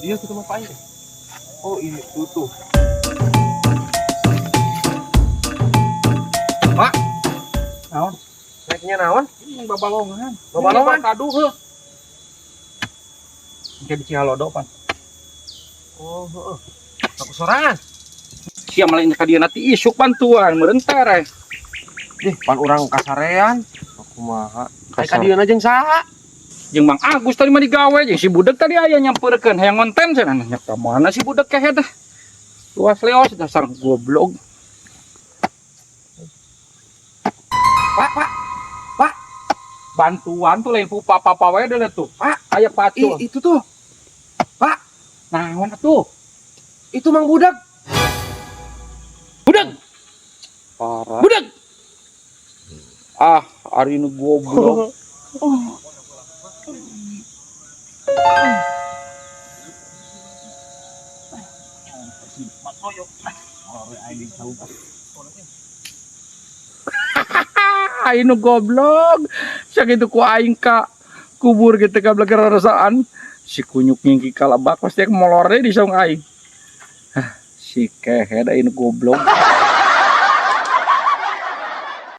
Dia kita mau aing. Oh, ini tuh. Pak, Naon? Naiknya naon? Ini babalongan. Babalongan? Kadu heuh. Engke di Cihalodo pan. Oh, heeh. Aku sorangan. Sia malah ka dieu nanti isuk bantuan meureun tere. Dih, pan urang kasarean. Aku kumaha? Kasar. Ka dieu jeung saha? Jeung Mang Agus tadi mah digawe jeung si budeg tadi aya nyampeurkeun hayang ngonten cenah nya ka mana si budeg kehed teh. Luas leos dasar goblok. Pak, Pak. Pak, Bantuan tuh lain pupa papa wae deuleu tuh. Pak, Aya pacul. Itu tuh. Pak, Naon atuh? Itu Mang Budak. Budeg, Parah. Budeg. Ah, ari nu goblok. Aing nu goblok. Sakitu ku aing ka kubur gitu ka belajar rasaan. Si kunyuk ngingki kalebak pasti molor deui di saung aing. Hah, si kehed aing nu goblok.